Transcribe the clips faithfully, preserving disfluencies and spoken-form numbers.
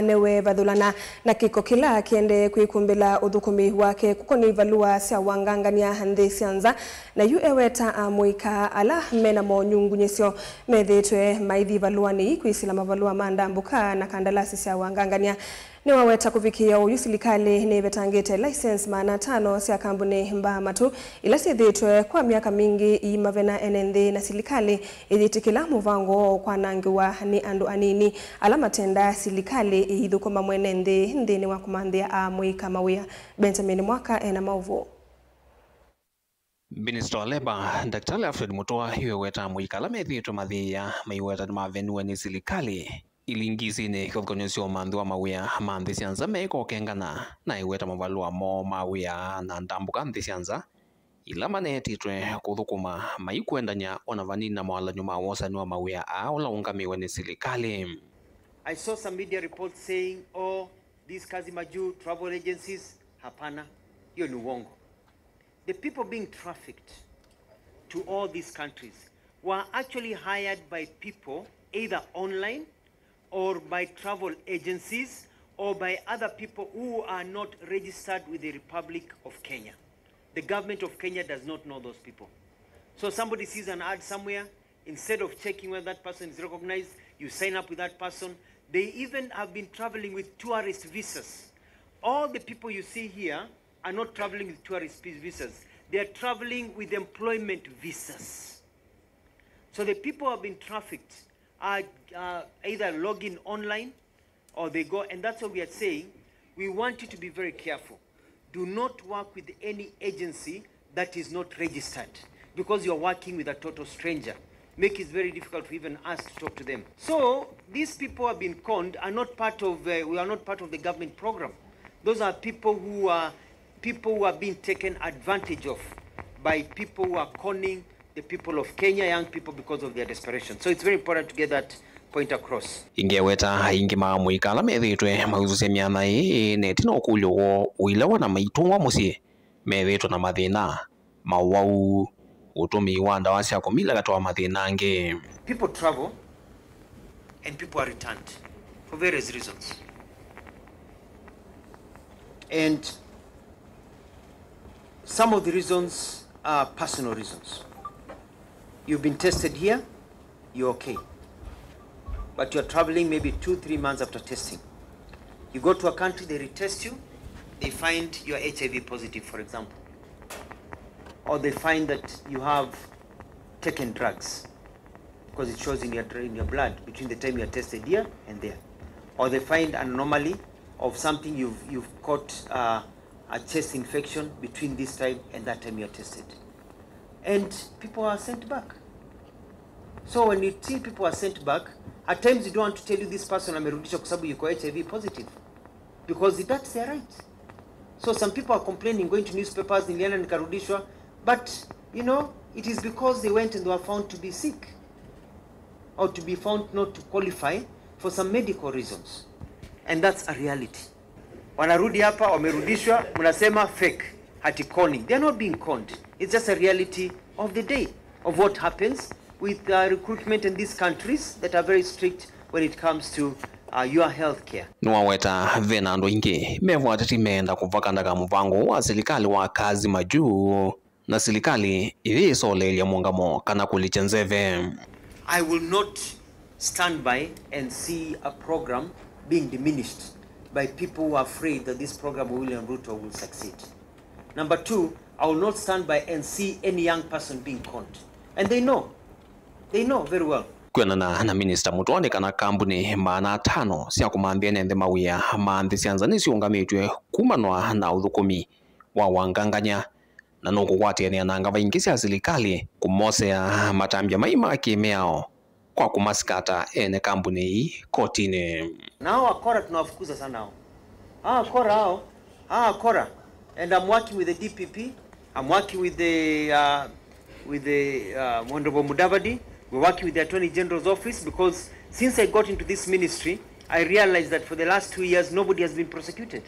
Nĩwevathũlana na kĩko kĩla kĩendee kwĩkumbĩla ũthũkũmi wake kũkonĩ ivalũa sya wangangany'a nthĩ sya nza, na yu eweta amũika ala mena monyungunyĩsyo methĩĩtwe maithi ivalũanĩ ii kwĩsĩla mavalũa ma ndambũka na kandalasi sya wangangany'a. Nĩwaweta kũvikĩĩa oyu silikalĩ nĩvetangĩte license maana atano sya kambunĩ mbaa matũ ila syĩthĩĩtwe kwa myaka mingĩ iimavena ene nthĩ, na silikalĩ ĩyĩtĩkĩla mũvango woo kwanangĩwa nĩ andũ anini ala matendaa silikalĩ ĩithũkũma mwene nthĩ nthĩnĩ wa kũmanthĩa amũika mawĩa. Benjamin Mwaka ena maũvoo. Minista wa Labour, Daktari Alfred Mutua, yu eweta amũika ala methĩĩtwe mathĩĩa maiweta nĩmaveniwe nĩ silikalĩ ilingĩsinĩ kĩvathũkany'o sya ũmanthi wa mawĩa ma nthĩ sya nza meĩka ũkengana na aiweta mavalũa moo ma wĩa na ndambũka nthĩ sya nza ila maneetĩtwe kũthũkũma maikwendany'a o na vanini na mawalany'o ma wosani wa mawĩa aa ũla ũũngamĩwe nĩ silikalĩ. I saw some media reports saying, "Oh, these Kazi Majuu travel agencies." Hapana, hiyo ni uongo. The people being trafficked to all these countries were actually hired by people either online or by travel agencies or by other people who are not registered with the Republic of Kenya. The government of Kenya does not know those people. So somebody sees an ad somewhere, instead of checking whether that person is recognized, you sign up with that person. They even have been traveling with tourist visas. All the people you see here are not traveling with tourist visas. They are traveling with employment visas. So the people who have been trafficked are, uh, either log in online or they go, and that's why we are saying we want you to be very careful. Do not work with any agency that is not registered, because you are working with a total stranger. Make it very difficult for even us to talk to them. So these people who have been conned are not part of, uh, we are not part of the government program. Those are people who are people who are being taken advantage of by people who are conning the people of Kenya, young people, because of their desperation. So it's very important to get that point across. Ĩngĩ eweta aingĩ ma amũika ala methĩĩtwe maiusũsya myanya ĩĩ na ĩtina ũkũlyo woo ũilewa na maitũngwa mũsyĩ methĩĩtwe na mathĩna, mawau, ũtũmĩi wa ndawa sya kũmila katĩ wa mathĩna angĩ. People travel and people are returned for various reasons. And some of the reasons are personal reasons. You've been tested here, you're okay. But you're traveling maybe two, three months after testing. You go to a country, they retest you, they find you're H I V positive, for example. Or they find that you have taken drugs, because it shows in your, dr- in your blood between the time you are tested here and there. Or they find an anomaly of something you've, you've caught, uh, a chest infection between this time and that time you are tested. And people are sent back. So when you see people are sent back, at times you don't want to tell you this person amerudishwa kwa sababu yuko H I V positive, because that's their right. So some people are complaining, going to newspapers, "Nilienda nikarudishwa." But, you know, it is because they went and they were found to be sick or to be found not to qualify for some medical reasons. And that's a reality. Wanarudi hapa, wamerudishwa, mnasema fake, ati conning. They are not being conned. It's just a reality of the day, of what happens with, uh, recruitment in these countries that are very strict when it comes to, uh, your health care. Nĩwaweta ve na andũ aingĩ mevwatĩti meenda kũvakandaka mũvango ũũ wa silikalĩ wa Kazi Majuu, na silikalĩ ĩyĩsoleelya mũngamo kana kũlikya nzeve. I will not stand by and see a program being diminished by people who are afraid that this program of William Ruto will succeed. Number two, I will not stand by and see any young person being conned. And they know. They know very well. Kwĩanana na Minista Mũtũa nĩ kana kambunĩ maana atano sya kũmanthĩa ene nthĩ mawĩa ma nthĩ sya nza nĩsyũngamĩtw'e kumanwa na ũthũkũmi wa wangangany'a, na nũkũkwatĩanĩa na ngava ingĩ sya silikalĩ kũmosea matambya mai ma kĩ-mĩao kwa kũmasikata ene kambunĩ ii kotinĩ. Na hao wakora tunawafukuza sana hao. Hao wakora hao, hao wakora. And I'm working with the D P P, I'm working with the, uh, with the, uh, Honorable Mudavadi. We're working with the Attorney General's office because since I got into this ministry, I realized that for the last two years, nobody has been prosecuted.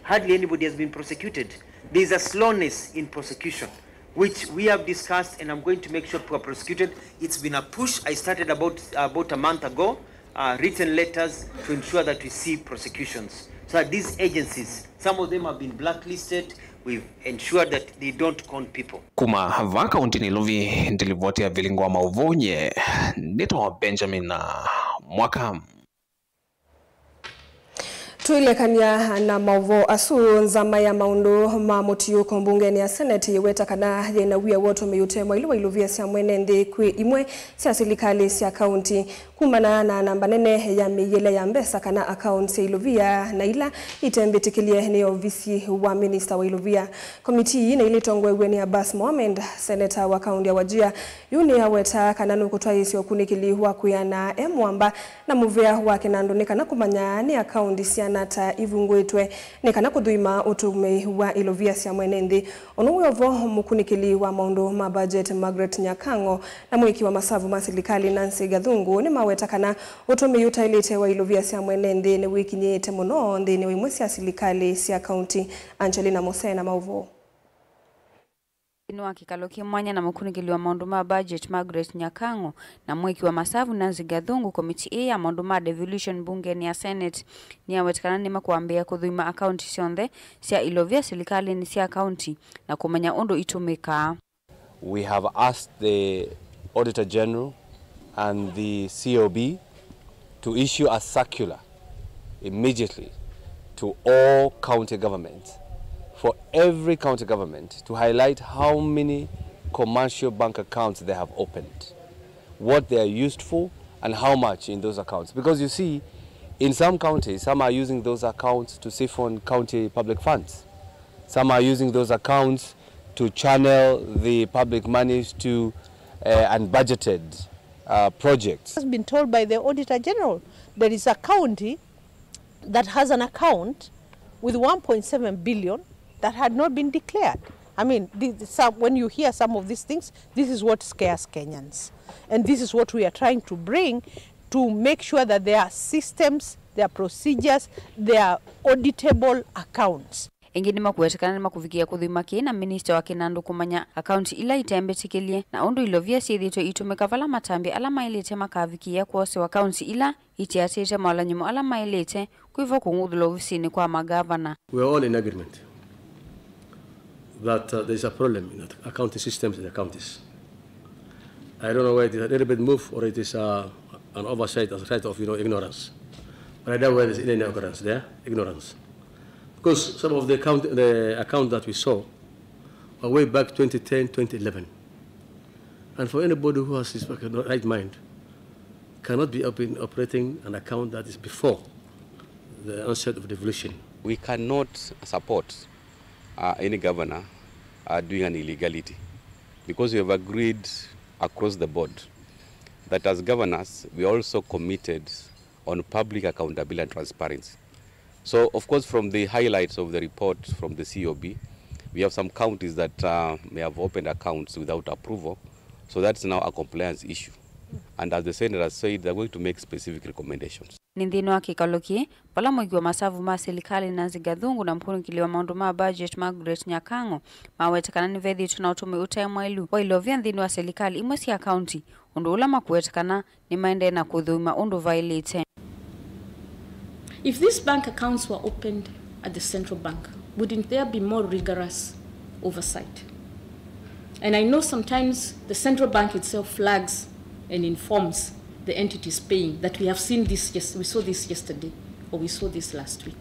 Hardly anybody has been prosecuted. There is a slowness in prosecution, which we have discussed, and I'm going to make sure people are prosecuted. It's been a push. I started about, about a month ago, uh, written letters to ensure that we see prosecutions. So that these agencies, some of them have been blacklisted, we've ensured that they don't con people. Kuma vaa kaunti Nairobi, ndilivoti ya vilingo wa mauvoo nye, nĩtawa Benjamin, uh, Mwaka. Tũilekany'a na maũvoo asu, nzama ya maũndũ ma mũtiũko mbungenĩ ya Senate yĩweta kana yĩna wia wa ũtũmĩi ũte mwaĩlu wa ilovia sya mwene nthĩ kwĩ imwe sya silikalĩ sya kaunti. Kumana na namba nene ya mĩiĩle ya mbesa kana accounts sya ilovia na ila itembĩtĩkĩlye nĩ ovisi wa minista wa ilovia. Komitii ii na ila itongoew'e nĩ Abbas Mohamed, seneta wa kaunti ya Wajir, yu nĩyawetaa kana nũkũtwaĩĩsya ũkunĩkĩli wa kwĩana e mwamba na mũvea wa kĩnandũ nĩ kana kũmanya nĩ akaunti siana ata ivungũĩtwe nĩ kana kũthũima ũtũmĩi wa ilovia sya mwene nthĩ. Ũnũ wĩ o vo, mũkunĩkĩli wa maũndũ ma budget Margaret Nyakang'o na mwĩki wa masavu ma silikalĩ Nancy Gathungu nĩmaweta kana ũtũmĩi ũtaĩlĩte wa ilovia sya mwene nthĩ nĩwĩkinyĩĩte mũno nthĩnĩ wa imwe sya silikalĩ sya kaunti. Angelina Mose na maũvoo. Nthĩnĩ wa kĩkalo kĩ mwanya na mũkunĩkĩli wa maũndũ ma budget Margaret Nyakang'o na mwĩki wa masavu Nancy Gathungu, komitii ĩĩ ya maũndũ ma devolution mbungenĩ ya Senate nĩyawetekana nĩmakwambĩĩa kũthũima akaunti syonthe sya ilovia silikalĩnĩ sya kaunti na kũmanya ũndũ itũmĩkaa. We have asked the Auditor General and the C O B to issue a circular immediately to all county governments, for every county government to highlight how many commercial bank accounts they have opened, what they are used for, and how much in those accounts. Because you see, in some counties, some are using those accounts to siphon county public funds. Some are using those accounts to channel the public monies to, uh, unbudgeted, uh, projects. Has been told by the Auditor General there is a county that has an account with one point seven billion that had not been declared. I mean, the, the, some, when you hear some of these things, this is what scares Kenyans. And this is what we are trying to bring to make sure that there are systems, there are procedures, there are auditable accounts. Ĩngĩ nĩmakũwetekana nĩmakũvikĩĩa kũthũima kĩĩ na minista wa kĩnandũ kũmanya akaunti ila itembĩtĩkĩlye na ũndũ ilovia syĩthĩĩtwe itũmĩka vala matambya ala maĩlĩte makavikĩĩa kwosewa akaunti ila itiatĩĩte mawalany'o ala maĩlĩte kwĩ vo kũng'uthũlwa ovisinĩ kwa magavana. We are all in agreement that, uh, there is a problem in the accounting systems in the counties. I don't know whether it is a deliberate move or it is, uh, an oversight as a result of, you know, ignorance. But I doubt whether there's any ignorance there, ignorance. Because some of the account, the account that we saw were way back twenty ten, twenty eleven. And for anybody who has his right mind, cannot be open, operating an account that is before the onset of devolution. We cannot support, uh, any governor, uh, doing an illegality, because we have agreed across the board that as governors, we are also committed on public accountability and transparency. So, of course, from the highlights of the report from the C O B, we have some counties that, uh, may have opened accounts without approval. So that's now a compliance issue. And as the Senate has said, they're going to make specific recommendations. Nĩ nthĩnĩ wa kĩkalo kĩĩ, vala mwĩki wa masavu ma silikalĩ Nancy Gathungu na mũkunĩkĩli wa maũndũ ma budget Margaret Nyakang'o mawetekana nĩvethĩĩtwe na ũtũmĩi ũtaĩ mwaĩlu wa ilovia nthĩnĩ wa silikalĩ imwe sya kaunti, ũndũ ũla makũwetekana nĩmaendee na kũthũima ũndũ vaĩlĩte. If these bank accounts were opened at the central bank, wouldn't there be more rigorous oversight? And I know sometimes the central bank itself flags and informs the entities paying that we have seen this, yes, we saw this yesterday, or we saw this last week.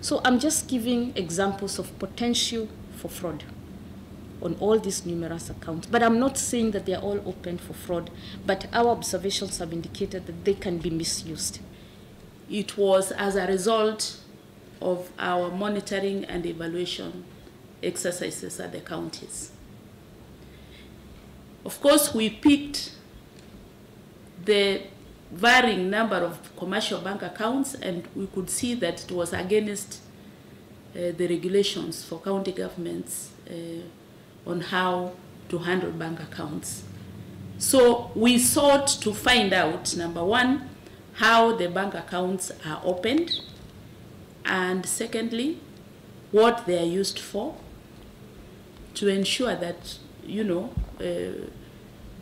So I'm just giving examples of potential for fraud on all these numerous accounts. But I'm not saying that they are all open for fraud, but our observations have indicated that they can be misused. It was as a result of our monitoring and evaluation exercises at the counties. Of course, we picked the varying number of commercial bank accounts, and we could see that it was against, uh, the regulations for county governments, uh, on how to handle bank accounts. So we sought to find out, number one, how the bank accounts are opened, and secondly, what they are used for, to ensure that, you know, uh,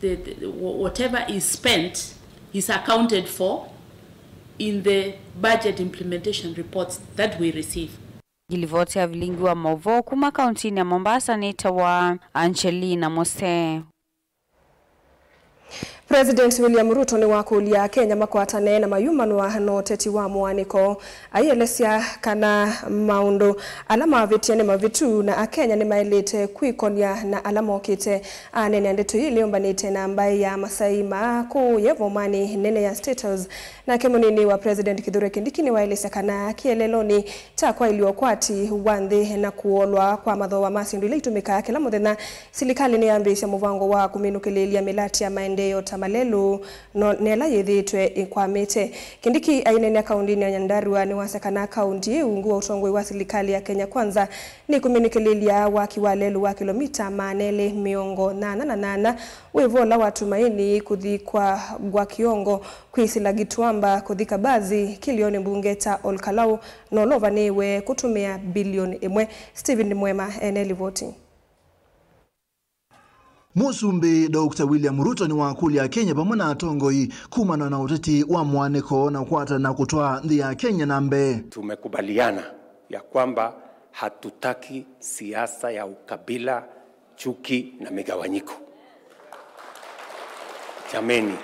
the, the, wh-, whatever is spent is accounted for in the budget implementation reports that we receive. Ngilivoti ya vilingi wa mauvoo kuma kauntinĩ ya Mombasa nĩtawa Angelina Mose. President William Ruto nĩwakũlya Akenya makwatane na mayumanwa na ũteti wa mũanĩko, aielesya kana maũndũ ala mavĩtya nĩ mavĩtu na Akenya nĩmaĩlĩte kwĩkonya na ala mokĩte. Aneenea ndeto ii ĩũmbanĩte na mbaĩ ya Maasai Mara kũu Bomanĩ nene ya State House. Nake mũnini wa President Kithure Kindiki nĩwaelesya kana kĩeleelonĩ kya kwaĩlya ũkwati wa nthĩ na kũolwa kwa mathooa ma syĩndũ ila itũmĩkaa kĩla mũthenya, silikalĩ nĩyambĩĩsya mũvango wa kũminũkĩlĩĩlya mĩlatĩ ya maendeeo ta malelũ no, na ĩla yĩthĩĩtwe ĩkwamĩte. Kindiki aineenea kauntinĩ ya Nyandarua nĩwasya kana kaunti yĩ ungu wa ũtongoi wa silikalĩ ya Kenya Kwanza nĩkũminũkĩlĩĩlya waki wa lelũ wa kĩlomita maana elĩ mĩongo nyanya na nyanya wĩ vo ũla wa Tumaini kũthi kwa Gwa Kĩongo, kwĩsĩla Gituamba kũthi Kabazi kĩlĩonĩ mbunge kya Ol Kalou, na ũla ũvanĩĩwe kũtũmĩa bilioni ĩmwe. Stephen Mwema ene livoti. Mũsumbĩ Doctor William Ruto nĩwakũlya Akenya vamwe na atongoi kumana na ũteti wa mũanĩko na kũkwata na kũtwaa nthĩ ya Kenya na mbee. Tumekubaliana ya kwamba hatutaki siasa ya ukabila, chuki na migawanyiko. Jameni,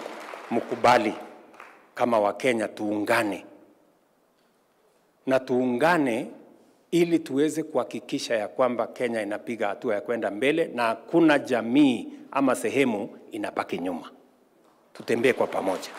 mkubali kama Wakenya tuungane. Na tuungane ili tuweze kuhakikisha ya kwamba Kenya inapiga hatua ya kwenda mbele na hakuna jamii ama sehemu inabaki nyuma. Tutembee kwa pamoja.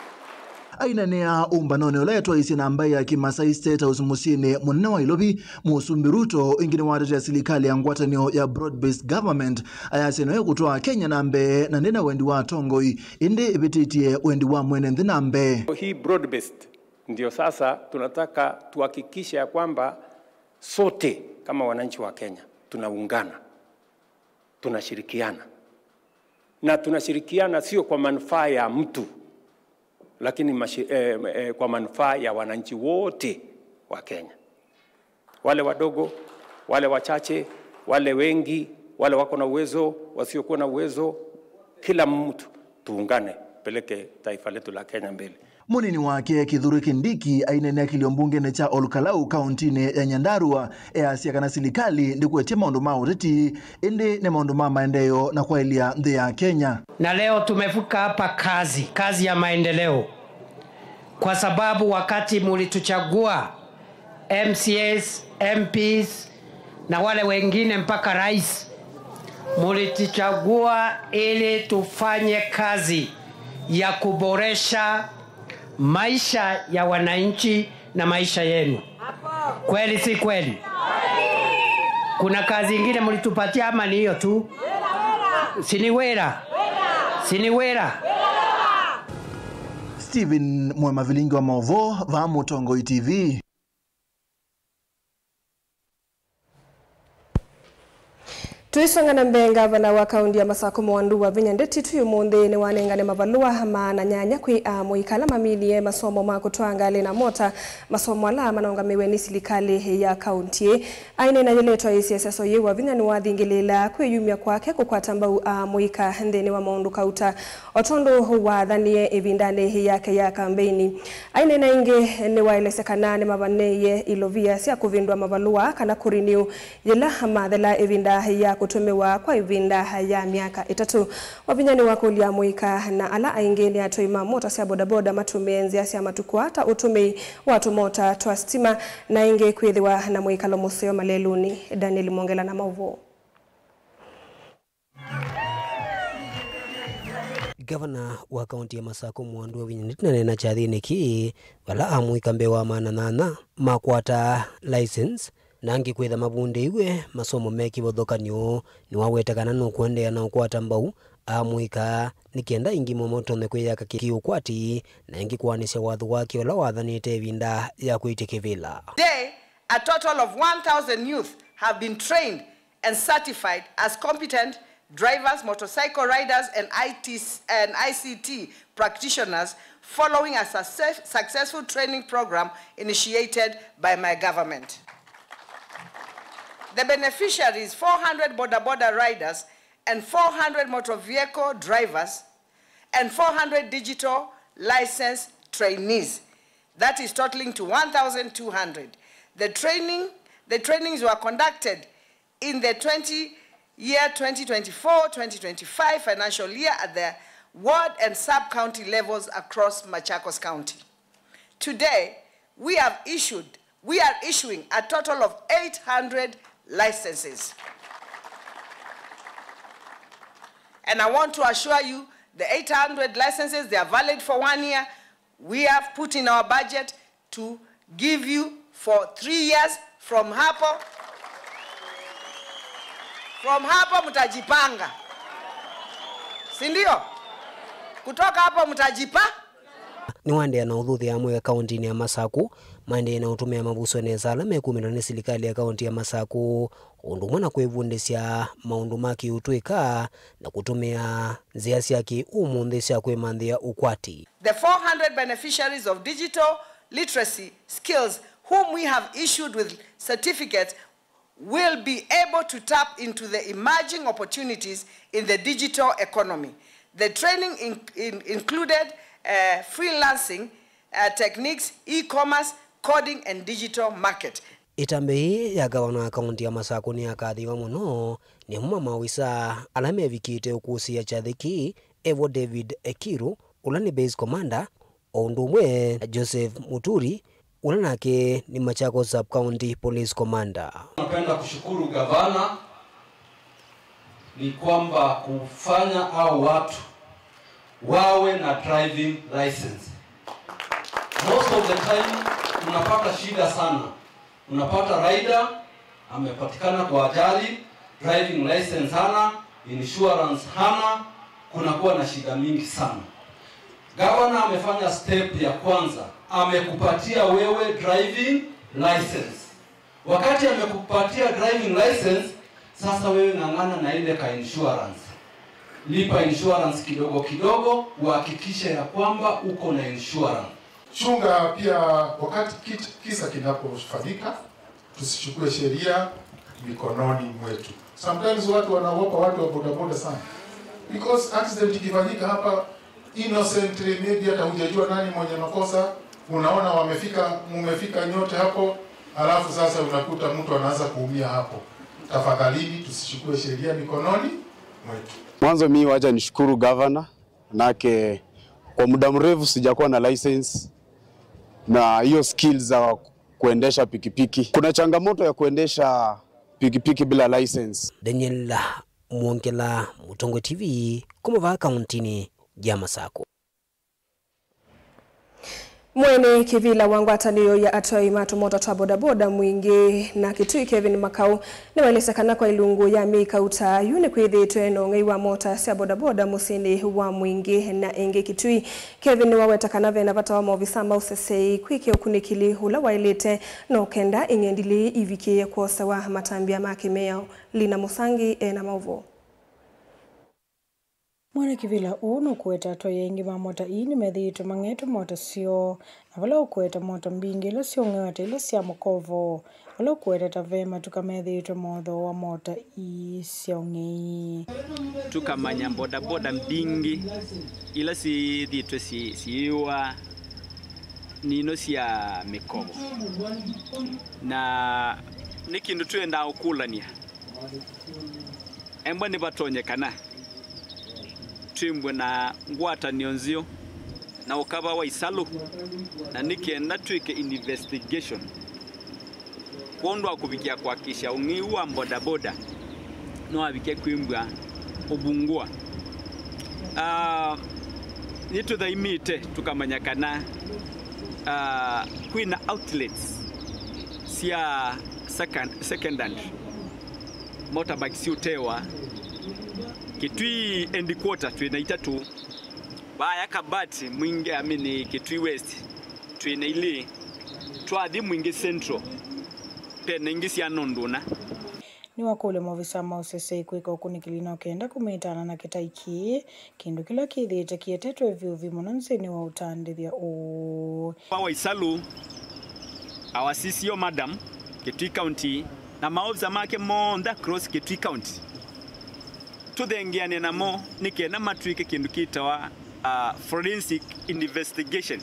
Aineenea ũmbanonĩ ũla etwaisye na mbaĩ ya Kĩmasai State House mũsyĩnĩ mũnene wa Nairobi, Mũsumbĩ Ruto ĩngĩ nĩwatetea silikalĩ ya ngwatanĩo ya broad-based government, ayasya nĩyo ĩkũtwaa Kenya na mbee na ndĩna wendi wa atongoi, ĩndĩ ĩvĩtĩtye wendi wa mwene nthĩ na mbee. Hii broad-based ndio sasa tunataka tuhakikishe ya kwamba sote kama wananchi wa Kenya tunaungana, tunashirikiana. Na tunashirikiana sio kwa manufaa ya mtu, lakini mashi-, eh, eh, kwa manufaa ya wananchi wote wa Kenya. Wale wadogo, wale wachache, wale wengi, wale wako na uwezo, wasiokuwa na uwezo, kila mtu tuungane, peleke taifa letu la Kenya mbele. Mũnini wake Kithure Kindiki aineenea kĩlio mbungenĩ kya Ol Kalou kauntinĩ ya Nyandarua, easya kana silikalĩ ndĩkwetye maũndũ ma ũteti, ĩndĩ nĩ maũndũ ma maendeeo na kwaĩlya nthĩ ya Kenya. Na leo tumefika hapa kazi, kazi ya maendeleo. Kwa sababu wakati mulituchagua M C As, M Ps na wale wengine mpaka rais, mulituchagua ili tufanye kazi ya kuboresha maisha ya wananchi na maisha yenu. Kweli si kweli? Kuna kazi ingine mlitupatia ama ni hiyo tu? Si ni wĩra? Si ni wĩra? Stephen Mwema, vilingi wa maũvoo, vaa Mũtongoi T V. Tũisonga na mbee, ngavana wa kaunti ya Masakũ Mwandu Wavinya Ndeti Tuyu ũmũnthĩ nĩwanengane mavalũa maana nyanya kwĩ amũika ala maminie masomo ma kũtwaa ngalĩ na mota, masomo ala manaũngamĩwe nĩ silikalĩ ya kaunti ĩĩ. Aineena yĩla etwaĩĩsye ĩseso yĩĩ, Wavinya nĩwathingĩlĩĩla kwĩyumya kwake kũkwata mbau amũika nthĩnĩ wa maũndũ kauta, o tondũ wathanie ĩvindanĩ yake ya kambeini. Aineena ĩngĩ, nĩwaelesya kana nĩmavanĩĩie ilovia sya kũvĩndũa mavalũa kana kũriniu yĩla mathela ĩvinda ya kũtũmĩwa kwa ĩvinda ya myaka ĩtatũ. Wavinya nĩwakũlya amũika na ala aingĩ nĩ atwai ma mota sya bodaboda matũmĩe nzĩa sya matukũ ata ũtũmĩi wa tũmota twa sitima na ĩngĩ kwĩthĩwa na mwĩkalo mũseo malelũnĩ. Daniel Mwongela na maũvoo. Gavana wa kaunti ya Masakũ Mwandu Wavinya Ndeti naneena kyathĩnĩ kĩĩ vala amũika mbee wa maana nyanya makwata license, na angĩ kwĩtha mavundĩiw'e masomo me kĩvathũkany'o. Nĩwaweta kana nũkũendeea na ũkwata mbau amũika nĩ kenda aingĩ mũno matonye kwĩyaka kĩ-, kĩũkwati, na ĩngĩ kũanĩsya watho wake ũla wathanĩte ĩvinda ya kwĩtya kĩvĩla. Today, a total of one thousand youth have been trained and certified as competent drivers, motorcycle riders, and I T, and I C T practitioners following a success-, successful training program initiated by my government. The beneficiaries, four hundred boda boda riders and four hundred motor vehicle drivers and four hundred digital license trainees. That is totaling to one thousand two hundred. The training, the trainings were conducted in the twenty, year twenty twenty-four twenty twenty-five financial year at the ward and sub-county levels across Machakos County. Today, we have issued, we are issuing a total of eight hundred licenses. And I want to assure you, the eight hundred licenses, they are valid for one year. We have put in our budget to give you for three years. From hapo, from hapo mtajipanga, si ndio? Kutoka hapo mtajipa. Nĩwaendeea na ũthuthya amwe kaũntinĩ ya Masaku maendeee na ũtũmĩa mavuso nesa ala mekumĩlwa nĩ silikalĩ ya kaũnti ya Masaku, ũndũ ũmwe na kwĩvundĩsya maũndũ ma kĩũtũĩka na kũtũmĩa nzĩa sya kĩ-ũmũnthĩ sya kwĩmanthĩa ũkwati. The four hundred beneficiaries of digital literacy skills whom we have issued with certificates will be able to tap into the emerging opportunities in the digital economy. The training in, in, included uh, freelancing uh, techniques, e-commerce, coding and digital market. Ĩtambya yĩĩ ya ngavana wa kaũnti ya Masaku nĩyakathĩĩwa mũno nĩ amwe ma maovisaa ala mevikĩte ũkũsĩĩa kyathĩ kĩĩ, evo David Ekiru, ũla nĩ base commander, o ũndũ ũmwe na Joseph Muturi, ũla nake nĩ Machakos Sub-County Police Commander. Napenda kushukuru gavana ni kwamba kufanya hao watu wawe na driving license. Most of the time unapata shida sana, unapata rider amepatikana kwa ajali, driving license hana, insurance hana, kunakuwa na shida mingi sana. Gavana amefanya step ya kwanza, amekupatia wewe driving license. Wakati amekupatia driving license, sasa wewe ng'ang'ana na ile ka insurance. Lipa insurance kidogo kidogo, uhakikishe ya kwamba uko na insurance. Chunga pia wakati kit- kisa kinapofanyika, tusichukue sheria mikononi mwetu. Sometimes watu wanaogopa watu wa bodaboda sana, because accident ikifanyika hapa, innocently, maybe hata hujajua nani mwenye makosa, unaona wamefika, mumefika nyote hapo, alafu sasa unakuta mtu anaanza kuumia hapo. Tafadhalini, tusichukue sheria mikononi mwetu. Mwanzo mi wacha nishukuru gavana, manake kwa muda mrefu sijakuwa na license na hiyo skills za kuendesha pikipiki. Kuna changamoto ya kuendesha pikipiki bila license. Daniel Mwongela, Mũtongoi T V, kuma vaa kaũntinĩ ya Masaku. Mwene kĩvĩla wa ngwatanĩo ya atwai ma tũmota twa bodaboda Mwingĩ na Kitui, Kevin Makau, nĩwaelesya kana kwa ilungu ya myei kauta yu nĩkwĩthĩĩtwe na ũng'ei wa mota sya bodaboda mũsyĩnĩ wa Mwingĩ na ĩngĩ Kitui. Kevin nĩwaweta kana ve na vata wa maovisa ma ũseseĩ kwĩkĩa ũkunĩkĩli ũla waĩlĩte no kenda ing'endilĩ ivikĩĩe kwosewa matambya ma kĩmĩao. Lina Mũsangi e na maũvoo. Mwene kĩvĩla ũũ nũkũweta atwai aingĩ ma mota ii nĩmethĩĩtwe mang'etwe mota syoo, na vala ũkũweta mota mbingĩ ila syaũng'ewa ta ila sya mũkovo, vala ũkũweta ta ve matuka methĩĩtwe mothooa mota ii sya ũng'ei. Tũkamanya bodaboda mbingĩ ila syĩthĩĩtwe syĩ- syĩyũaa nĩ ino sya mĩkovo, na nĩ kĩndũ twendaa ũkũlany'a. Embwa nĩvatonyekana twĩmbwe na ngwatanĩo nzeo na ũkava wa isalũ, na nĩ kenda twĩke investigation kwondũ wa kũvikĩa kũakikisha ũng'ei wa bodaboda nĩwavikĩa kwĩmbwa ũvungũa. Ah, nĩtũthaimĩte tũkamanya kana, ah, kwĩna outlets sya second- second hand motorbike siũtewa. Kitui headquarter twĩ na itatũ, vaya Kabati Mwingĩ, I mean, Kitui West twĩ na ilĩ, twathi Mwingĩ Central ve na ingĩ syana ũndũ ũna. Nĩwakũlya maovisa ma ũseseĩ kwĩka ũkunĩkĩli no kenda kũmĩtaana na kĩtai kĩĩ, kĩndũ kĩla kĩthĩĩte kĩetetwe vyũ vyũ mũno nthĩnĩ wa ũtandĩthya ũũ. Wa Waisalu, our C C O madam, Kitui County, na maovisa make monthe across Kitui County, tũthengeane namo nĩ kenda matwĩke kĩndũ kĩtawa, uh, forensic investigation.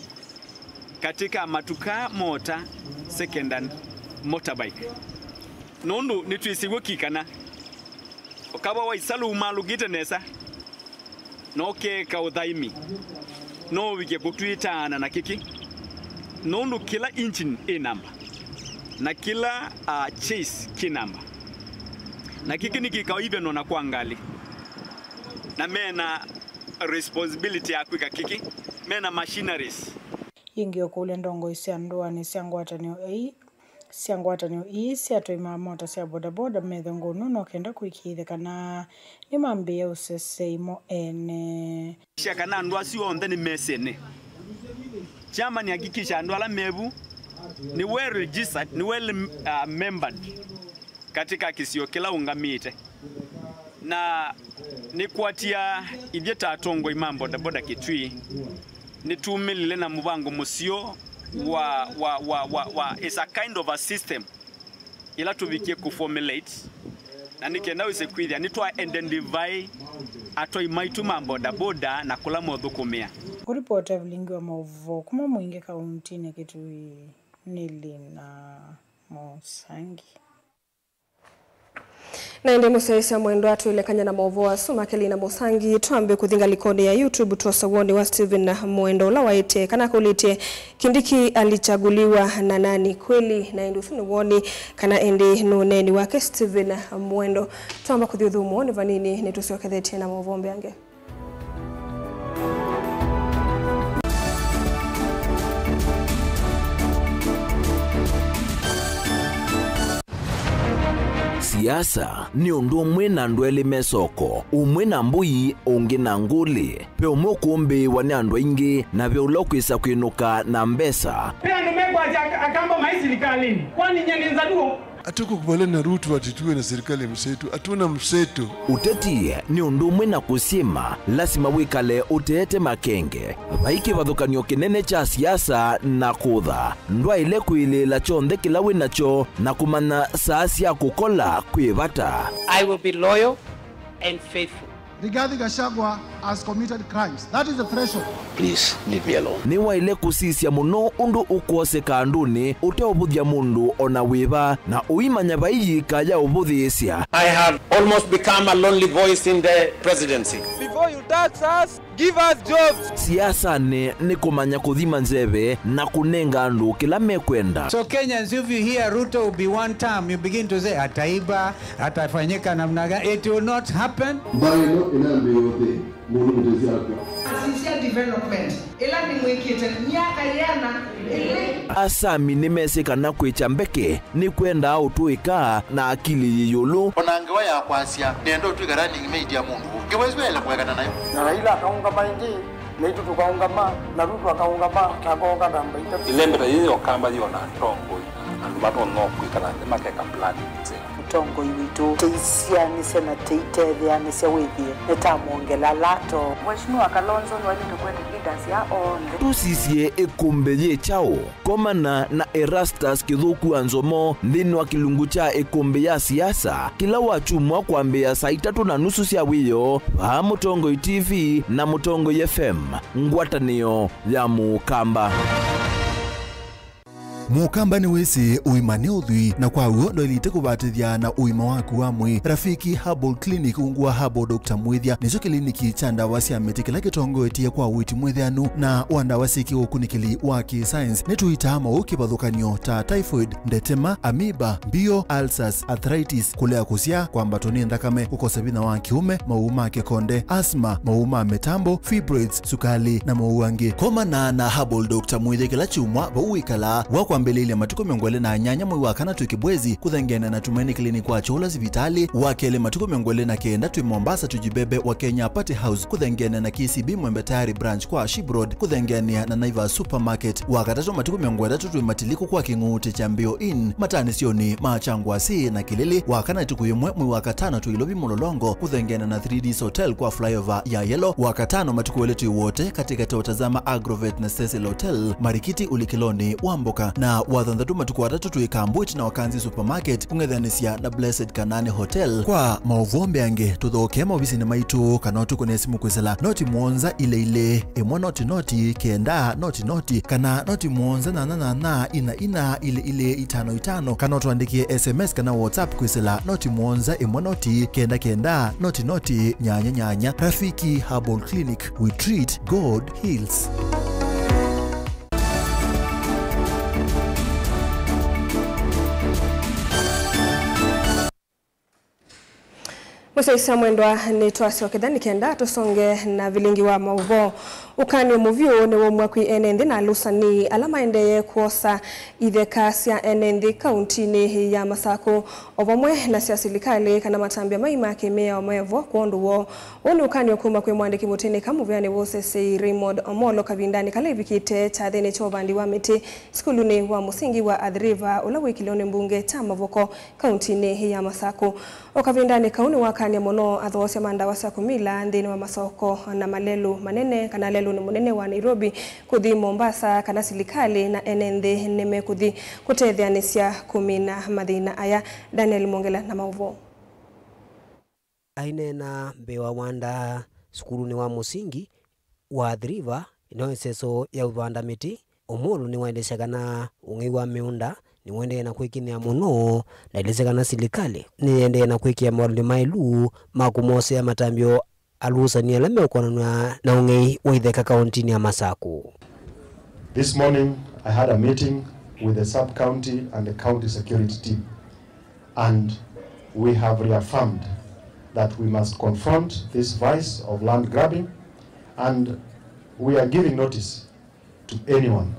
Katika matuka mota second hand motorbike. Nũndũ nĩtwĩsĩ w'o ki kana ũkava wa isalu umalũkĩte nesa, no ũkeeka ũthaimi, no ũvike kũtw'ĩtaana na kĩkĩ, nũndũ kĩla engine ĩ namba, na kĩla, uh, chassis kĩ namba. Na kĩkĩ nĩkĩkawa even ona kwa ngalĩ. Na mena responsibility ya kwĩka kĩkĩ, mena machineries. Yĩngĩ ũkũlya ndongoi sya ndũanĩ sya ngwatanĩo ii, sya ngwatanĩo ii sya atwai ma mota sya bodaboda methe ngũnũ no kenda kũĩkĩĩthya kana nĩmambĩĩa ũsesei mo ene. Sya kana andũ asu onthe nĩ mesene. Chairman hakikisha andũ ala mevu nĩ well registered, nĩ well, uh, membered katika kĩsio kĩla ũngamĩte. Na nĩkwatia ithyĩ ta atongoi ma bodaboda Kitui, nĩtumĩlile na mũvango mũseo wa, wa, wa, wa, wa, is a kind of a system ĩla tũvikie kũformulate, na nĩ kenda wĩse kwĩthĩa nĩtwa identify atwai maitũ ma bodaboda na kũla mothũkũmĩa. Kũripota vilingi wa maũvoo kuma Mwingi kauntinĩ Kitui nĩ Lina Mũsangi. Na ĩndĩ mũsyaĩĩsya mwendwa, twĩlekany'a na maũvoo asu make Lina Mũsangi, twambe kũthi ngalĩkonĩ ya YouTube twosa woni wa Stephen Mwendo, ũla waĩtye kana akũlĩtye Kindiki alichaguliwa na nani kweli, na ĩndĩ ũsu nĩ woni kana ĩndĩ nĩ ũneeni wake Stephen Mwendo. Twamba kũthi ũthũmũonĩ vanini, nĩtũsyokethetye na maũvoo mbeange. Siasa nĩ ũndũ ũmwe na andũ elĩ me soko, ũmwe na mbũi, ũngĩ na ngũlĩ. Ve ũmwe ũkũmbĩĩwa nĩ andũ aingĩ, na ve ũla ũkwĩsa kwĩnũka na mbesa. Ve andũ mekwasya ak-, Akamba maĩ silikalĩnĩ, kwani nyie nĩ Nzaluo? Hatukukubaliana na Ruto ati tuwe na serikali ya mseto. Hatuna mseto. Ũteti nĩ ũndũ ũmwe na kũsyĩma, lasima wĩkale ũteete makenge. Vai kĩvathũkany'o kĩnene kya siasa na kũtha. Ndwaĩle kwĩlĩĩla kyonthe kĩla wĩ nakyo na kũmanya saa sya kũkola kwĩ vata. I will be loyal and faithful. Rigathi Gachagua has committed crimes. That is the threshold. Please leave me alone. Nĩwaĩle kũsisya mũno ũndũ ũkwoseka andũnĩ ũteũvũthya mũndũ o na wĩva, na ũimanya vai yĩka ya ũvũthĩĩsya. I have almost become a lonely voice in the presidency. Before you tax us, give us jobs. Siasanĩ nĩ kũmanya kũthima nzeve na kũnenga andũ kĩla mekwenda. So Kenyans, if you hear Ruto will be one term, you begin to say, "Ataiba, atafanyika namna gani?" It will not happen. Mbaĩ ĩno ĩnambĩĩa ũthĩ, mũndũ mũtesi akw'a. Asisya development ĩla nĩmwĩkĩte myaka yĩana ĩlĩ. Asami nĩmesĩ kana kwĩkya mbeke nĩkwendaa ũtũĩka na akili yĩ ĩũlũ. O na ngewa ya kwasya, "Nĩenda ũtw'ĩka running mate ya mũndũ ũngĩ," wĩsĩ waĩle kũekana nayo. Na Raila akaũngama ĩngĩ, naitũ tũkaũngama, na Ruto akaũngama, ta kooka namba itatũ. Ĩlembeta yĩĩ ya Ũkamba yĩona atongoi, andũ matonya kwĩkala nthĩ makeka plan nzeo. Mũtongoi witũ, tũisianĩsya na tũitetheanĩsya wĩthĩe nĩtamwongela lato. Mheshimiwa Kalonzo nĩwaĩlĩte kũete leaders ya onthe. Tũsisye ĩkũmbĩ yĩ kyaũ? Komana na Erastus Kĩthũku wa Nzomo nthĩnĩ wa kĩlungu kya ĩkũmbĩ ya siasa kĩla wakyumwa kwambĩĩa saa itatũ na nusu sya wĩoo vaa Mũtongoi T V na Mũtongoi F M, ngwatanĩo ya Mũkamba. Mũkamba nĩwĩsĩ ũima nĩ ũthwii, na kwa w'o ndwaĩlĩte kũvatĩthya na ũima waku wa mwĩĩ. Rafiki Herbal Clinic ungu wa Herbal Doctor Mwĩthya nĩkyo kĩliniki kya ndawa sya mĩtĩ kĩla kĩtongoetye kwa ũiiti mwĩtheanu na wa ndawa syĩ kĩũkunĩkĩli wa kĩ-science. Nĩtũitaa maũũ kĩvathũkany'o ta typhoid, ndetema, amoeba, mbio, ulcers, arthritis, kũlea kũsyaa, kwambatwa nĩ nthakame, kũkosa vinya wa kĩũme, maũũ ma kĩkonde, asthma, maũũ ma mĩtambo, fibroids, sukalĩ, na maũũ angĩ. Komana na Herbal Doctor Mwĩthya kĩla kyumwa vau wĩkalaa, wa kwambĩlĩĩlya matukũ mĩongo ĩlĩ na nyanya mwei wa kana twĩ Kibwezi, kũthengeana na Tumaini Clinic wa Kyũla sivitalĩ, wa kelĩ matukũ mĩongo ĩlĩ na kenda twĩ Mombasa Tujibebe wa Kenya Party House, kũthengeana na K C B Mwembe Tayari Branch kwa Ship Road, kũthengeanĩa na Naivas Supermarket, wa katatũ matukũ mĩongo ĩtatũ twĩ Matiliku kwa Kĩng'uutĩ kya Mbio Inn, matanĩsyonĩ ma Kyangwasĩ na Kĩlĩlĩ, wa kana ĩtukũ yĩmwe mwei wa katano twĩ Ilovi Mũlolongo, kũthengeana na Three Ds Hotel kwa flyover ya Yellow, wa katano matukũ elĩ twĩ Wote, katĩkatĩ wa Tazama Agrovet na Cecil Hotel, Marikiti ũlikĩlonĩ wa Mboka. Na Wathanthatũ matukũ atatũ twĩ Kambwiti na Wakanzi Supermarket, kũng'ethanĩsya na Blessed Kanani Hotel. Kwa maũvoo mbeange, tũthokee maovisinĩ maitũ kana ũtũkũne simũ kwĩsĩla noti mũonza ilĩ ilĩ, ĩmwe noti noti, kenda noti noti, kana noti mũonza nyanya nyanya, ina ina, ilĩ ilĩ, itano itano, kana ũtũandĩkĩe S M S kana WhatsApp kwĩsĩla noti mũonza ĩmwe noti, kenda kenda, noti noti, nyanya nyanya. Rafiki Herbal Clinic, we treat, God heals. Mũsyaĩĩsya mwendwa, nĩtwasyokethya nĩ kenda tũsonge na vilingi wa maũvoo. Ũkany'o mũvyũ nĩwaumw'a kwĩ ene nthĩ na alusani ala maendee kwosa itheka sya ene nthĩ kauntinĩ ya Masakũ, o vamwe na sya silikalĩ, kana matambya mai ma kĩmĩao mevo kwondũ woo. Ũũ nĩ ũkany'o kuma kwĩ mũandĩki mũtĩnĩka mũvĩanĩ wa ũseseĩ Raymond Omolo kavindanĩ kala ĩvikĩte kyathĩnĩ kya ũvandi wa mĩtĩ sukulunĩ wa mũsingi wa Athi River ũla wĩkĩlwe nĩ mbunge kya Mavoko kauntinĩ ya Masakũ. O kavindanĩ kau nĩwakany'a mũno athoosya ma ndawa sya kũmila nthĩnĩ wa masoko na malelũ manene kana lelũnĩ mũnene wa Nairobi kũthi Mombasa kana silikalĩ na ene nthĩ nĩmekũthi kũtetheanĩsya kũmina mathĩna aya. Daniel Mwongela na maũvoo. Aineena mbee wa wanda sukulunĩ wa mũsingi wa Athi River, ĩno ĩseso ya ũvanda mĩtĩ, Omolo nĩwaelesya kana ũng'ei wa mĩũnda nĩũendee na kwĩkĩnĩa mũno, na aelesya kana silikalĩ nĩyĩendee na kwĩkĩa maũlĩlyo maĩlu ma kũmosea matambyo alusani ala meũkonanw'a na ũng'ei wa itheka kauntinĩ ya Masakũ. This morning, I had a meeting with the sub-county and the county security team, and we have reaffirmed that we must confront this vice of land grabbing, and we are giving notice to anyone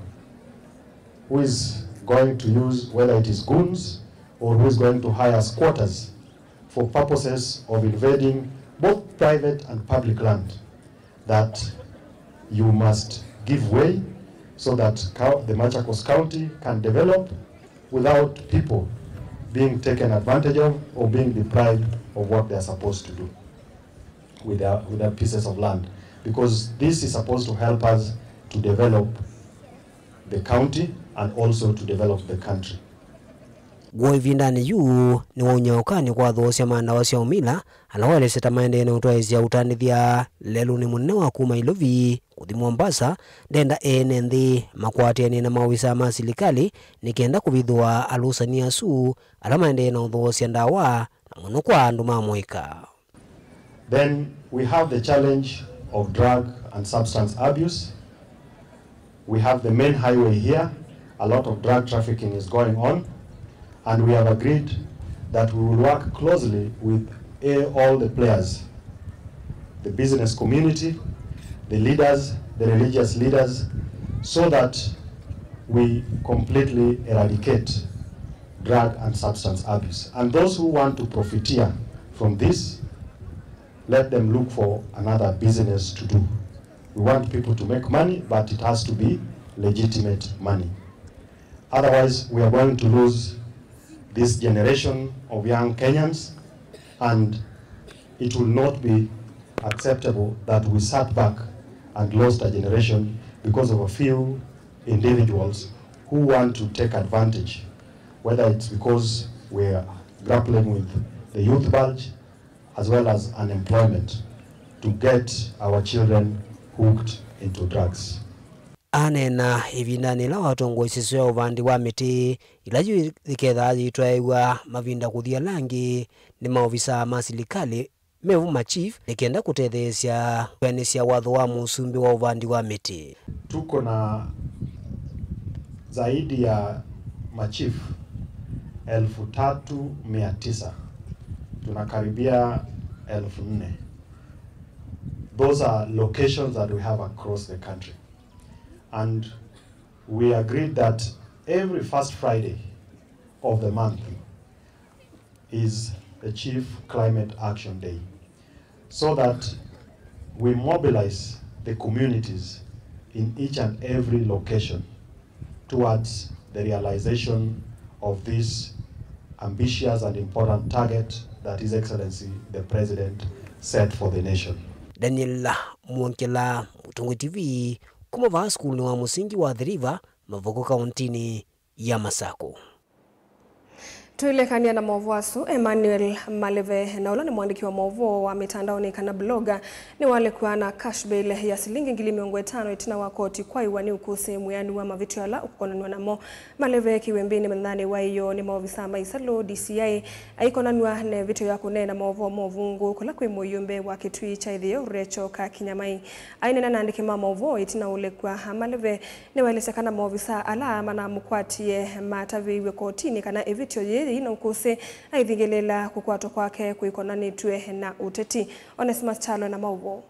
who is going to use, whether it is goons or who is going to hire squatters for purposes of invading both private and public land, that you must give way so that cou-, the Machakos County can develop without people being taken advantage of or being deprived of what they are supposed to do with their, with their pieces of land, because this is supposed to help us to develop the county and also to develop the country. W'o ĩvindanĩ yu nĩwaumya ũkany'o kwa athoosya ma ndawa sya ũmila, ala waelesya ta maendee na ũtwaĩĩsya ũtandĩthya lelũnĩ mũnene wa kuma Ilovi kũthi Mombasa. Ndenda ene nthĩ makwatĩanĩe na maovisaa ma silikalĩ nĩ kenda kũvithũa alusani asu ala maendee na ũthoosya ndawa, na mũno kwa andũ ma mũika. Then we have the challenge of drug and substance abuse. We have the main highway here. A lot of drug trafficking is going on, and we have agreed that we will work closely with, eh, all the players, the business community, the leaders, the religious leaders, so that we completely eradicate drug and substance abuse. And those who want to profiteer from this, let them look for another business to do. We want people to make money, but it has to be legitimate money. Otherwise, we are going to lose this generation of young Kenyans, and it will not be acceptable that we sat back and lost a generation because of a few individuals who want to take advantage, whether it's because we are grappling with the youth bulge as well as unemployment, to get our children hooked into drugs. Aneena ĩvindanĩ ĩla watongoesye ĩseso ya ũvandi wa mĩtĩ, ĩla yu yĩkethaa yĩtwaĩw'a mavinda kũthi ala angĩ nĩ maovisaa ma silikalĩ, mevu ma chief, nĩ kenda kũtetheesya kwĩanĩsya watho wa mũsumbĩ wa ũvandi wa mĩtĩ. Tuko na zaidi ya machief elfu tatu mia tisa. Tunakaribia elfu nne. Those are locations that we have across the country. And we agreed that every first Friday of the month is the Chief Climate Action Day, so that we mobilize the communities in each and every location towards the realization of this ambitious and important target that His Excellency the President set for the nation. Daniel Mwongela, Mũtongoi T V, kuma vaa sukulunĩ wa mũsingi wa Athi River, Mavoko, kauntinĩ ya Masaku. Tũilekany'a na maũvoo asu, Emmanuel Maleve, na ũla nĩ mũandĩki wa maũvoo wa mĩtandaonĩ kana blogger, nĩwalekwa na cash bail ya silingi ngili mĩongo ĩtano ĩtina wa koti kwaĩwa nĩ ũkũsĩ mwĩanu wa mavĩtyo ala ũkũkonanw'a namo. Maleve ekiwe mbĩnĩ mathanĩ wa ĩyoo nĩ maovisaa ma ĩsalũ, D C I, aikonanw'a na ĩvĩtyo ya kũneena maũvoo ma ũvũngũ kũla kwĩ mũyũmbe wa kĩtui kya ĩtheo Recho Kakinyamai. Aineena na andĩki ma maũvoo ĩtina ũlekw'a, Maleve nĩwaelesya kana maovisaa ala manamũkwatie matavĩiw'e kotinĩ kana ĩvĩtyo yĩĩ yĩina ũkũsĩ aithingĩlĩĩla kũkwatwa kwake kũikonanĩtw'e na ũteti. Onesmus Kyalo na maũvoo.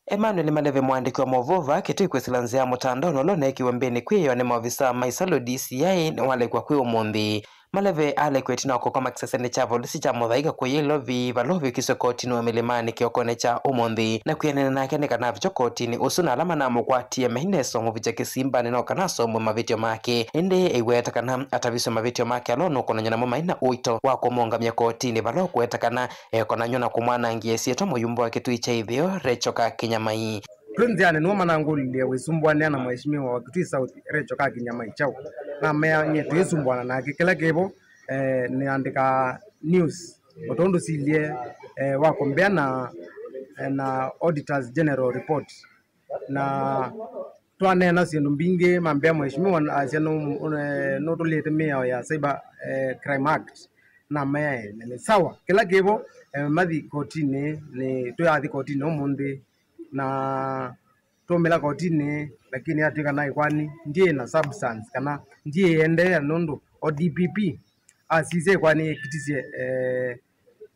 Emmanuel Maleve, mũandĩki wa maũvoo vaa Kitui kwĩsĩla nzĩa ya mũtandaonĩ ũla ũneekiwe mbĩnĩ kwĩ ĩyoo nĩ maovisaa ma ĩsalũ, D C I, nĩwalekwa kwĩ ũmũnthĩ. Maleve alekwa ĩtina wa kũkoma kĩsesenĩ kya volisi kya Mũthaiga kũya Ilovi, vala ũvikiswe kotinĩ wa Mĩlĩmanĩ kĩokonĩ kya ũmũnthĩ, na kwĩanana nake nĩ kana avĩtwe kotinĩ. Ũsu na ala manamũkwatie mainesa ũmũvikya kĩsimbanĩ no kana asomwe mavĩtyo make, ĩndĩ ĩweta kana ataviswe mavĩtyo make ala ũnũkonany'a namo maina ũito wa kũmũngamya kotinĩ, vala ũkũweta kana ekonany'o na kũmwanangĩa ĩsyĩtwa mũyumba wa kĩtui kya ĩtheo Recho Kakinyamai. Twĩ nzĩanĩ nĩwe manangũlilye wĩsumbũanĩa na Mheshimiwa wa Kitui South Recho Kakinyamai kyaũ. Namea nyie tũisumbuana nake, kĩla kĩvo, eh, nĩandĩkaa news o tondũ silye, eh, wa compare na, eh, na Auditors General Report. Na twaneena syĩndũ mbingĩ, mambĩa Mheshimiwa asya nũ-, nũ-, nũtũlĩte mĩao ya Cyber, eh, Crime Act. Namea nĩ sawa, kĩla kĩvo, eh, mathi kotinĩ, nĩ tũyathi kotinĩ ũmũnthĩ. Na twaumĩla kotinĩ, lakini yatw'ĩka naĩ kwani ndyĩ na substance kana ndyĩendeea, nũndũ o D P P asisya kwani ĩkitisye, eh,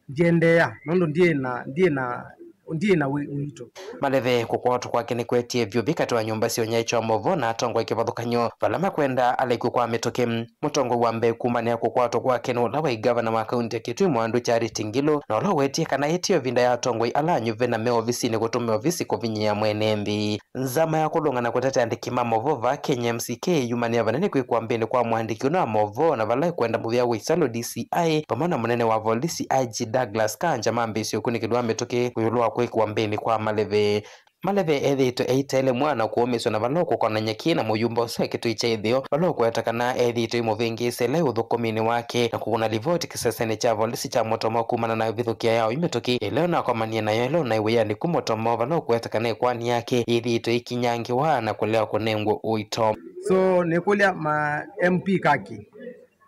ndyendeea, nũndũ ndyĩ na, ndyĩ na, ndyĩ na wĩ-, ũito. Maleve kũkwatwa kwake nĩkwetie vyũ vĩ katĩ wa nyũmba sya ũnyaĩĩkyo wa maũvoo na atongoi kĩvathũkany'o vala makwenda alekwe kwa mĩtũkĩ. Mũtongoi wa mbee kũmanĩa kũkwatwa kwake nĩ ũla waĩ ngavana wa kaunti ya Kitui Mwandu Charity Ngilu, na ũla ũwetie kana ĩtĩ o ĩvinda ya atongoi ala anyuve na me ovisinĩ kũtũmĩa ovisi kũvinyĩĩa mwene nthĩ. Nzama ya kũlũngana kũtetea andĩki ma maũvoo vaa Kenya, M C K, yumanĩa vanene kwĩkwa mbĩnĩ kwa mũandĩki ũna wa maũvoo na vala ĩkwenda mũvĩa wa ĩsalũ, D C I, vamwe na mũnene wa volisi, I G Douglas Kanja, mambĩĩsye ũkunĩkĩli wa mĩtũkĩ ĩũlũ wa kwĩkwa mbĩnĩ kwa Maleve. Maleve ethĩĩtwe eitelemwa na kũũmĩsw'a na vala ũkũkonany'a kĩ na mũyumba ũsu wa kĩtui kya ĩtheo, vala ũkũweta kana ethĩĩtwe imũvĩngĩĩsya ĩla ĩ ũthũkũminĩ wake na kũkũna livoti kĩsesenĩ kya volisi kya Mũtomo kumana na ĩvithũkĩa ya oyu mĩtũkĩ ĩla ũnakomanie nayo ĩla ũnaĩ wĩanĩ ku Mũtomo, vala ũkũweta kana ĩkoani yake yĩthĩĩtwe ĩkinyangĩwa na kũlea kũnengwa ũito. So nĩkũlya ma M P kaki,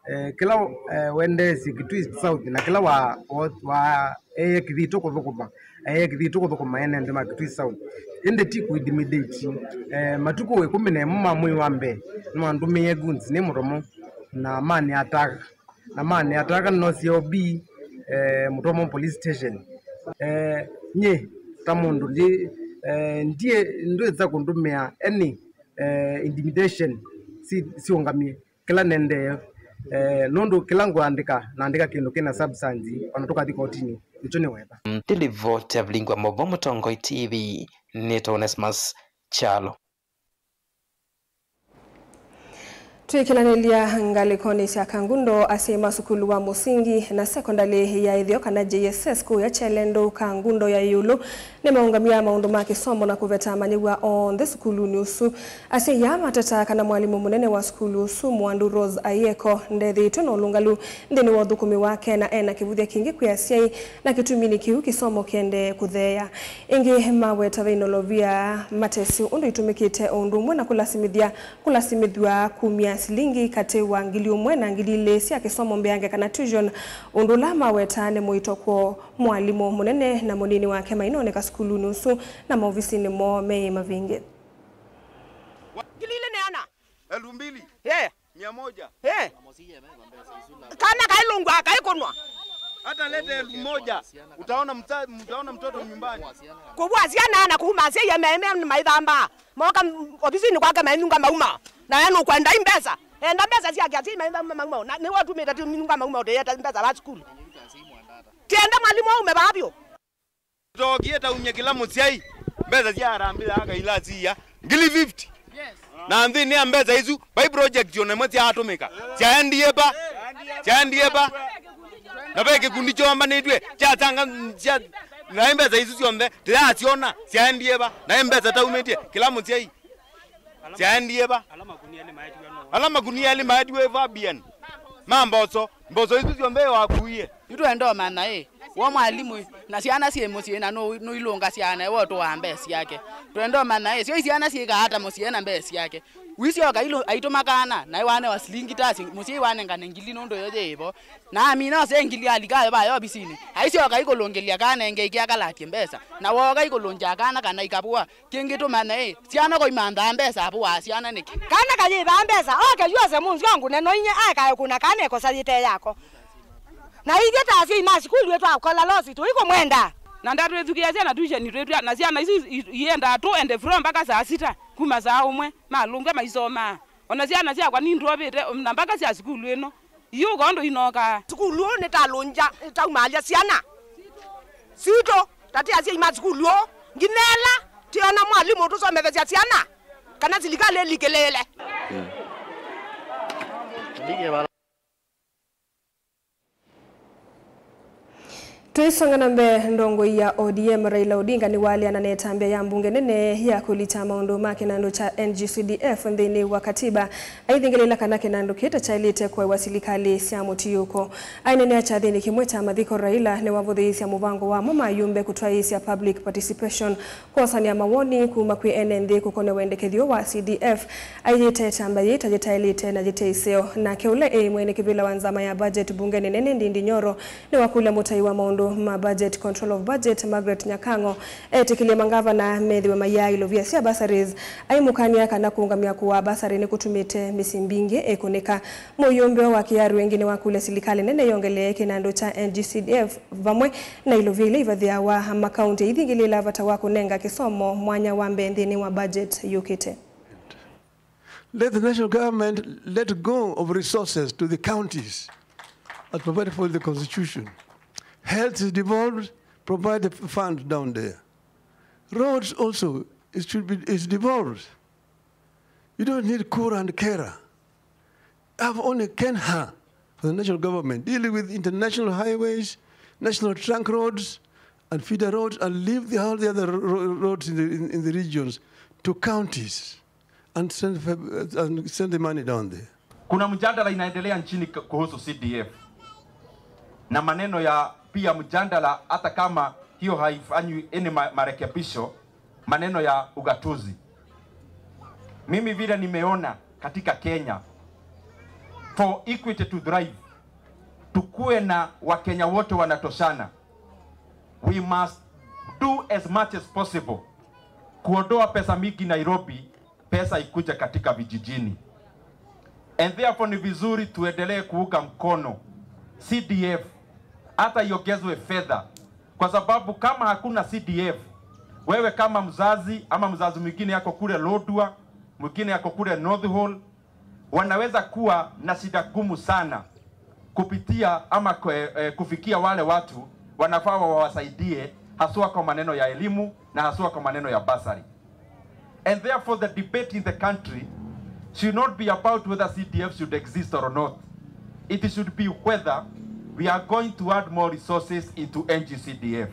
eh, kĩla, eh, wendeesye Kitui South na kĩla wa, wa, wa eye kĩthitũ kũthũkũma, eye kĩthitũ kũthũkũma ene nthĩ ma Kitui South. Ĩndĩ ti kũ intimidate. Eh, matukũ ĩkũmi na ĩmwe ma mwei wa mbee, nĩwandũmĩie goons nĩ Mũtomo na mani attack. Na mani attack nĩnosie O B, eh, Mũtomo Police Station. Eh, nyie ta mũndũ ndi, eh, ndie, ndwĩsa kũndũmĩa any, eh, intimidation si, siũngamie kĩla nendee, eh, nũndũ kĩla ngũandĩka, naandĩka kĩndũ kĩna substance, ona tũkathi kotinĩ, nĩkyo nĩ wetha. Nthĩ livoti ya Vilingi wa Maũvoo Mũtongoi T V, nĩtwa Onesmus Kyalo. Twĩkĩlanĩlya ngalĩkonĩ sya Kangundo, asyai ma sukulu wa mũsingi na sekondalĩ ya ĩtheo kana J S S kũya Kyelendũ Kangundo ya ĩũlũ nĩmaũngamya maũndũ ma kĩsomo na kũveta amanyĩw'a onthe sukulunĩ ũsu. Asyai aa matetaa kana mwalimũ mũnene wa sukulu ũsu, Mwandu Rose Ayeko, ndethĩĩtwe na ũlũngalu nthĩnĩ wa ũthũkũmi wake, na ena kĩvũthya kingĩ kwĩ asyai, na kĩtumi nĩ kĩu kĩsomo kĩendee kũtheea. Ĩngĩ maweta ve inolovia matesĩ ũndũ itũmĩkĩte, o ũndũ ũmwe na kũlasimĩthya, kũlasimĩthw'a kumya silingi katĩ wa ngili ũmwe na ngili ilĩ sya kĩsomo mbeange kana tuition, ũndũ ũla maweta nĩ mũito kwoo. Mwalimũ mũnene na mũnini wake mainoneka sukulunĩ ũsu na maovisinĩ moo meĩ mavingĩ. Ngili ilĩ nĩ ana. Elfu mbili. Eh. Mia moja. Eh. Kana kailungwa kaikunwa. Hata lete elfu moja. Utaona mta, mtaona mtoto nyumbani. Kũvua syana na kuma asyai me, me maithamba. Moka m-, ovisinĩ kwake mainunga mauma. Na we nũkwenda i mbesa. Enda mbesa syake asyai maithamba mauma. Na nĩwe ũtumĩte ti minunga mauma ũteyete mbesa wa sukulu. Tienda mwalimũ aume vavyo. Tookie taumya kĩla mũsyai mbesa sya harambee ya kailasi iya ngili fifty. Na nthĩnĩ ya mbesa isu, vai project o na ĩmwe syaatũmĩka. Syaendie va? Syaendie va? Na ve kĩkundi kyoombanĩtw'e kyasanga sya, naĩ mbesa isu syonthe tũyaasyona syaendie va? Naĩ mbesa taumĩtye kĩla mũsyai. Syaendie va? Ala makunia elĩ maetiwe nũũ? Ala makunia elĩ maetiwe Fabian. Ma mboso. Mboso isu syonthe wakuie. Yu twenda ũmanya ĩ, wo mwalimũ ĩ, na syana syĩ mũsyĩ na nũ-, nũilũnga syana ĩ, wo tũwaa mbesa syake. Twenda ũmanya ĩ, syo syana syĩkaa ata mũsyĩ na mbesa syake? Wisyoka ilo aitũma kana, naĩ wanewa silingi ta si-, mũsyai wanengane ngili nũndũ yo yĩvo. Na amina ose ngili alika yo vayo obisinĩ. Aisyoka ikũlũngĩlya kana enge ikiakalatie mbesa. Na woka ikũlũngya kana kana ikavũa. Kĩngĩ tũmanye ĩ, syana koimanthaa mbesa avũaa syana nĩkĩ? Kana kayĩvaa mbesa, oke yuose mũnzĩ ongune no inye aekae kũna kana ekosa yĩte yako. Na ithyĩ ta asyai ma sukulu ĩtwakola losi tũikũmwenda. Na ndatwĩthukĩĩa syana tuition twĩtw'a, na syana isu i-, iendaa to and fro mpaka saa sita, kuma saa ũmwe, malũngw'a maisomaa. Ona syana syakwa nindũovĩte, na mpaka sya sukulu ĩno. Yu ũka ũndũ inokaa. Sukulu ũũ nĩtalũngya, nĩtaumaalya syana sitũ, ta ti asyai ma sukulu ũũ, nginya ĩla tiona mwalimũ ũtũsomethesya syana, kana silikalĩ ĩlikĩlĩĩle. Tũisonga na mbee, ndongoi ya O D M Raila Odinga nĩwaleana na ĩtambya ya mbunge nene ya kũlikya maũndũ ma kĩnandũ kya N G C D F nthĩnĩ wa katiba, aithingĩlĩĩla kana kĩnandũ kĩĩ ta kyaĩlĩte kũewa silikalĩ sya mũtiũko. Aineenea kyathĩnĩ kĩmwe kya mathiko, Raila nĩwavũthĩĩsya mũvango wamo ma ayumbe kũtwaĩĩsya public participation, kwosania mawoni kuma kwĩ ene nthĩ kũkonea wendekethyo wa C D F. Aiĩte ĩtambya yĩĩ ta yĩtaĩlĩte na yĩte ĩseo. Nake ũla ĩ mwene kĩvĩla wa nzama ya budget mbungenĩ nene, Ndindi Nyoro, nĩwakũlya mũtai wa maũndũ ma budget, control of budget, Margaret Nyakang'o, etĩkĩlye mangavana methĩwe maiaa ilovia sya bursaries, aimũkany'a kana kũũngamya kũaa bursary nĩkũtumĩte mĩsyĩ mbingĩ ĩkũnĩka. Mũyũmbe wa Kiaru ĩngĩ nĩwakũlya silikalĩ nene yongelee kĩnandũ kya N G C D F vamwe na ilovia ila ivathĩawa makaunti, aithingĩlĩĩla vata wa kũnenga kĩsomo mwanya wa mbee nthĩnĩ wa budget yũkĩte. Let the national government let go of resources to the counties as provided for in the constitution. Health is devolved, provide the fund down there. Roads also, it should be, is devolved. You don't need Kura and Kera. Have only KeNHA for the national government, dealing with international highways, national trunk roads, and feeder roads, and leave the, all the other ro-, ro-, roads in the, in, in the regions to counties and send, and send the money down there. Kuna mjadala inaendelea nchini k-, kuhusu C D F. Na maneno ya pia mjadala, hata kama hiyo haifanywi any ma-, marekebisho, maneno ya ugatuzi. Mimi vile nimeona katika Kenya, for equity to thrive, tukue na Wakenya wote wanatoshana, we must do as much as possible kuondoa pesa mingi Nairobi, pesa ikuje katika vijijini. And therefore ni vizuri tuendelee kuunga mkono C D F, hata iongezwe fedha, kwa sababu kama hakuna C D F, wewe kama mzazi ama mzazi mwingine yako kule Lodwar, mwingine yako kule North Hall, wanaweza kuwa na shida ngumu sana kupitia ama kwe-, eh, kufikia wale watu wanafaa wawasaidie, haswa kwa maneno ya elimu na haswa kwa maneno ya bursary. And therefore the debate in the country should not be about whether C D F should exist or not. It should be whether we are going to add more resources into N G C D F.